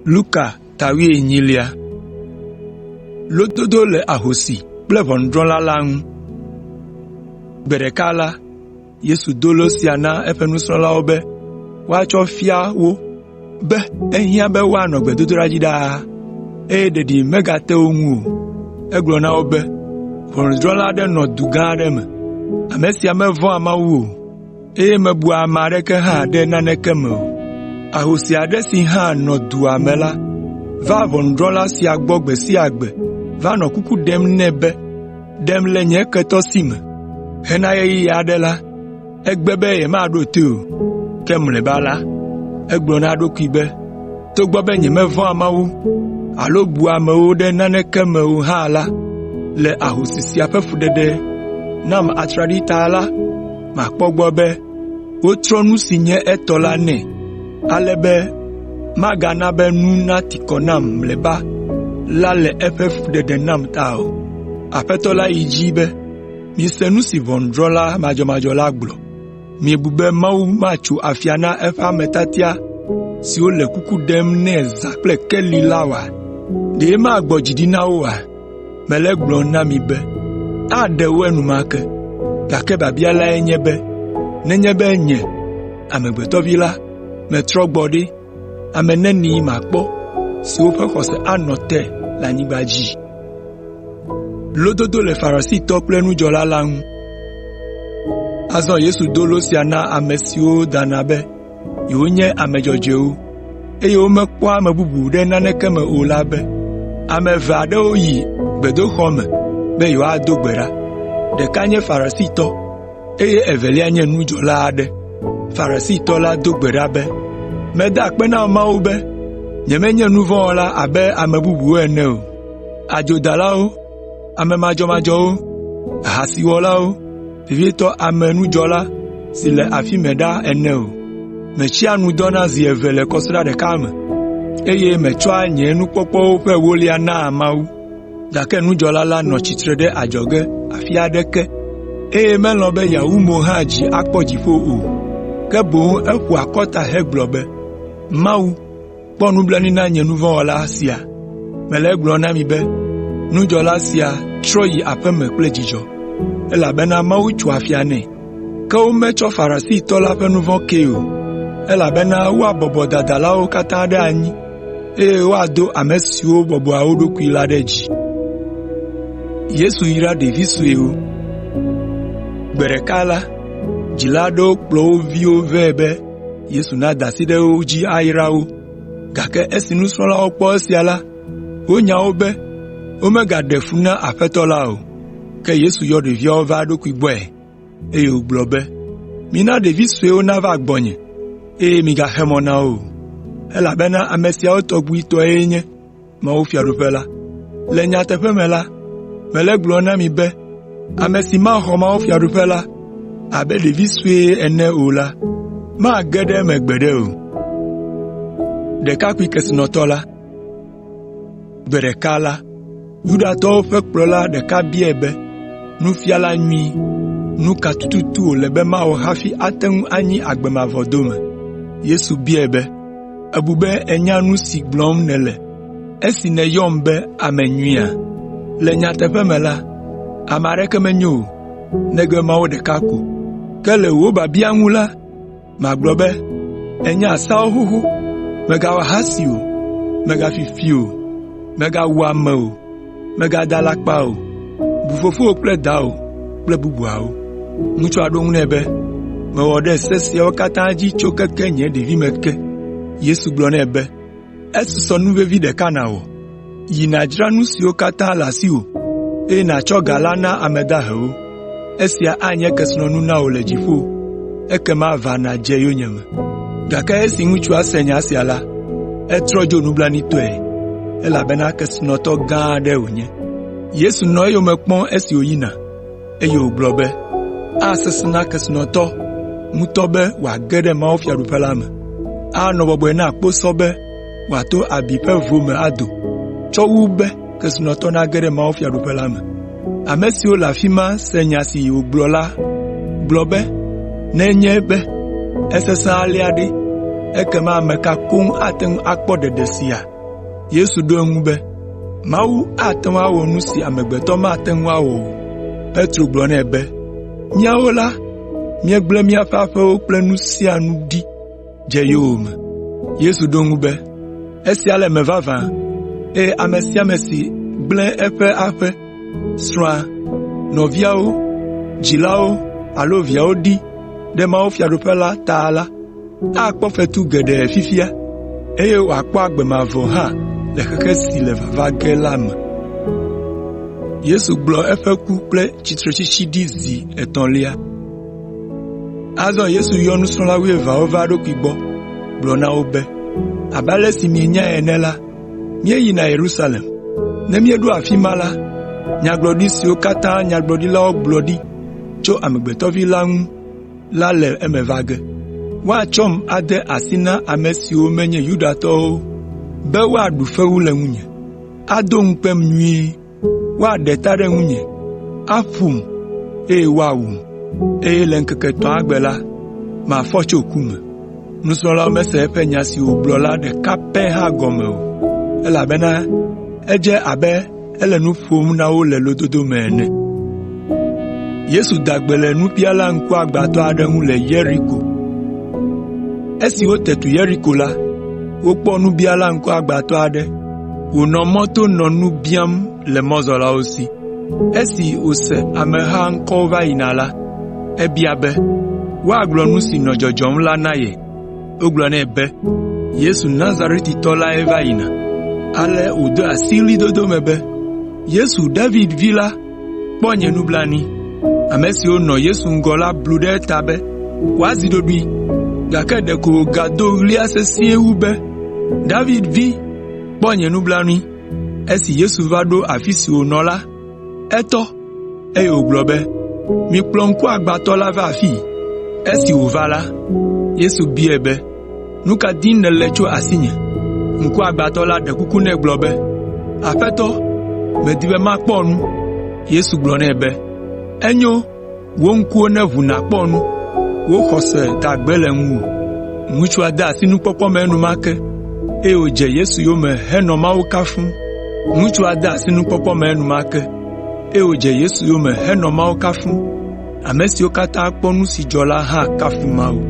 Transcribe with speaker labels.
Speaker 1: Luka ta wuienyilia. Lododo le ahosi kple ʋɔnudrɔ̃la la ŋu. Gbe ɖeka la, Yesu do lo sia na eƒe nusrɔ̃lawo be woatsɔ fia wo be ehiã be woanɔ gbedodoɖa dzi ɖaa, eye ɖeɖi megate wo ŋu o. Egblɔ na wo be, “Ʋɔnudrɔ̃la aɖe nɔ du gã aɖe me. Ame sia mevɔ̃a Mawu o, eye mebua ame aɖeke hã ɖe naneke me o. Ahosi aɖe si hã nɔ dua me la va ʋɔnudrɔ̃la sia gbɔ gbe sia gbe va nɔ kuku ɖem nɛ be, ‘Ɖem le nye ketɔ si me.’ Hena ɣeyiɣi aɖe la, egbe be yemaɖo toe o, ke mlɔeba la, egblɔ na eɖokui be, ‘Togbɔ be nyemevɔ̃a Mawu alo bua amewo ɖe naneke me o hã la, le ahosi sia ƒe fuɖeɖe nam atraɖii ta la, makpɔ egbɔ be wotrɔ nu si nye etɔ la nɛ ale be magana be nu nati kɔ nam mlɔeba la le eƒe fuɖeɖe nam ta o.’ Aƒetɔ la yi edzi be, “Mise nu si ʋɔnudrɔ̃la madzɔmadzɔ la gblɔ. Miebu be Mawu matso afia na eƒe ame tiatia siwo le kuku ɖem nɛ zã kple keli la oa? Ɖe magbɔ dzi ɖi na wo oa? Mele egblɔm na mi be aɖe wo enumake. Gake biabia lae nye be nenye be nye, Amegbetɔ Vi la, metrɔ gbɔ ɖe, ame neni makpɔ siwo ƒe xɔse anɔ te le anyigba dzi?” Azɔ Yesu do lo sia na ame siwo dana be yewonye ame dzɔdzɔewo, eye womekpɔa ame bubu ɖe naneke me o la be, “Ame eve aɖewo yi gbedoxɔ me be yewoado gbe ɖa. Ɖeka nye Farisitɔ, eye evelia nye nudzɔla aɖe. Farisitɔ la do gbe ɖa be, ‘Meda akpe na Mawu be nyemenye nu vɔ̃ wɔla abe ame bubuwo ene o. Adzodalawo, ame madzɔmadzɔwo, ahasiwɔlawo, vevietɔ ame nudzɔla si le afi mɛ ɖa ene o. Metsia nu dɔna zi eve le kɔsiɖa ɖeka me, eye metsɔa nye nukpɔkpɔwo ƒe ewolia naa Mawu.’ Gake nudzɔla la nɔ tsitre ɖe adzɔge afi aɖe ke, eye melɔ̃ be yeawu mo hã dzi akpɔ dziƒo o, ke boŋ eƒo akɔta hegblɔ be, ‘Mawu, kpɔ nublanui na nye nu vɔ̃ wɔla sia.’ Mele egblɔm na mi be nudzɔla sia trɔ yi aƒe me kple dzidzɔ, elabena Mawu tso afia nɛ. Ke wometsɔ Farisitɔ la ƒe nu vɔ̃ kee o, elabena woabɔbɔ dadalawo katã ɖe anyi, eye woado ame siwo bɔbɔa wo ɖokui la ɖe dzi.” Gbe ɖeka la, dzila aɖewo kplɔ wo viwo vɛ be Yesu nada asi ɖe wo dzi ayra wo, gake esi nusrɔ̃lawo kpɔ esia la, wonya wo be womegaɖe fu na Aƒetɔ la o. Ke Yesu yɔ ɖeviawo va eɖokui gbɔe, eye wògblɔ be, “Mina ɖevi suewo nava gbɔnye, eye migaxe mɔ na wo o, elabena ame siawo tɔgbi tɔe nye mawufiaɖuƒe la. Le nyateƒe me la, mele egblɔm na mi be ame si maxɔ mawufiaɖuƒe la abe ɖevi sue ene o la, mage ɖe eme gbeɖe o.” Gbe ɖeka la, Yudatɔwo ƒe kplɔla ɖeka biae be, “Nufiala nyui, nu ka tututu wòle be mawɔ hafi ate ŋu anyi agbe mavɔ dome?” Yesu biae be, “Èbu be ènya nu si gblɔm nèle esi nèyɔm be ame nyuia? Le nyateƒe me la, ame aɖeke menyo o, negbe Mawu ɖeka ko. Ke le wò biabia ŋu la, magblɔ be, ènya seawo xoxo, mègawɔ ahasi o, mègafi fi o, mègawu ame o, mègada alakpa o, bu fofowò kple dawò kple bubuawo.” Ŋutsua ɖo eŋu nɛ be, “Mewɔ ɖe se siawo katã dzi tso keke nye ɖevime ke.” Yesu gblɔ nɛ be, “Esusɔ nu vevi ɖeka nàwɔ. Yi nàdzra nu siwo katã le asiwò, eye nàtsɔ ga la na ame dahewo. Esia anye kesinɔnu na wò le dziƒo, ekema va nàdze yonyeme.” Gake esi ŋutsua se nya sia la, etrɔ dzo nublanuitɔe, elabena kesinɔtɔ gã aɖe wònye. Yesu nɔ eyome kpɔm esi wòyina, eye wògblɔ be, “Asesẽ na kesinɔtɔ ŋutɔ be wòage ɖe mawufiaɖuƒe la me. Anɔ bɔbɔe na kposɔ be wòato abi ƒe vo me ado, tsɔ wu be kesinɔtɔ nage ɖe mawufiaɖuƒe la me.” Ame siwo le afi ma se nya si wògblɔ la gblɔ be, “Nenye be esesẽ alea ɖe, ekema ame ka koŋ ate ŋu akpɔ ɖeɖe sia?” Yesu ɖo eŋu be, “Mawu ate ŋu awɔ nu si amegbetɔ mate ŋu awɔ o.” Petro gblɔ nɛ be, “Míawo la, míegblẽ míaƒe aƒewo kple nu sia nu ɖi dze yowòme.” Yesu ɖo eŋu be, “Esia le eme vavã, eye ame sia ame si gblẽ eƒe aƒe, srɔ̃a, nɔviawo, dzilawo alo viawo ɖi ɖe mawufiaɖuƒe la ta la, akpɔ fetu geɖe fifia, eye wòakpɔ agbe mavɔ hã le xexe si le vava ge la me.” Azɔ Yesu yɔ nusrɔ̃la wuieveawo va eɖokui gbɔ gblɔ na wo be, “Abe ale si mienyae ene la, míeyina Yerusalem. Ne míeɖo afi ma la, nyagblɔɖi siwo katã nyagblɔɖilawo gblɔ ɖi tso Amegbetɔ Vi la ŋu la le eme va ge. Woatsɔm ade asi na ame siwo menye Yudatɔwo be woaɖu fewu le ŋunye, ado ŋukpem nyuie, woaɖe ta ɖe ŋunye, aƒom, eye woawum, eye le ŋkeke etɔ̃a gbe la, mafɔ tso ku me.” Nusrɔ̃lawo mese eƒe nya si wògblɔ la ɖeka pɛ hã gɔme o, elabena edze abe ele nu ƒom na wo le lododo me ene. Esi wote tu Yeriko la, wokpɔ nubiala ŋkuagbãtɔ aɖe wònɔ mɔto nɔ nu biam le mɔzɔlawo si. Esi wòse ameha ŋkɔwo va yina la, ebia be woagblɔ nu si nɔ dzɔdzɔm la na ye. Wogblɔ nɛ be, “Yesu Nazaretitɔ lae va yina.” Ale wòde asi ɣlidodo me be, “Yesu, David Vi la, kpɔ nye nublanui!” Ame siwo nɔ Yesu ŋgɔ la blu ɖe eta be wòazi ɖoɖoe, gake ɖeko wògado ɣlia sesĩe wu be, “David Vi, kpɔ nye nublanui!” Esi Yesu va ɖo afi si wònɔ la, etɔ, eye wògblɔ be, “Mikplɔ ŋkuagbãtɔ la va afii.” Esi wòva la, Yesu biae be, “Nu ka dim nèle tso asinye?” Ŋkuagbãtɔ la ɖe kuku nɛ gblɔ be, “Aƒetɔ, medi be makpɔ nu.” Yesu gblɔ nɛ be, “Enyo, wò ŋkuwo neʋu nàkpɔ nu, wò xɔse da gbe le ŋuwò.” Ŋutsua de asi nukpɔkpɔ me enumake, eye wòdze Yesu yome henɔ Mawu kafum. Ŋutsua de asi nukpɔkpɔ me enumake, eye wòdze Yesu yome henɔ Mawu kafum. Ame siwo katã kpɔ nu si dzɔ la hã kafu Mawu.